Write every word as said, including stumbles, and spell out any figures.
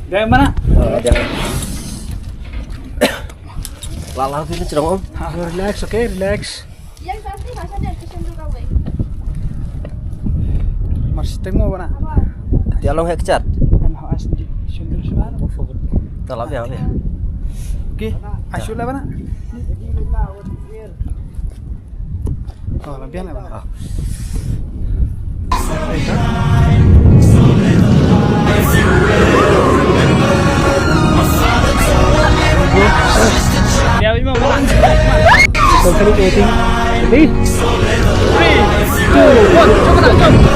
Dai mana? La la tu ni cerong. Relax, okay, relax. Yang satu masa dia kesan tu kau. Mar siteng mo bana. Dia long hek chat. Em ha as di. Shundur shundur. Tala biang biang. Okay, asyik lah bana. Oh, la biang lah bana. Biang biang bana. Three, two, one. Jump, jump, jump.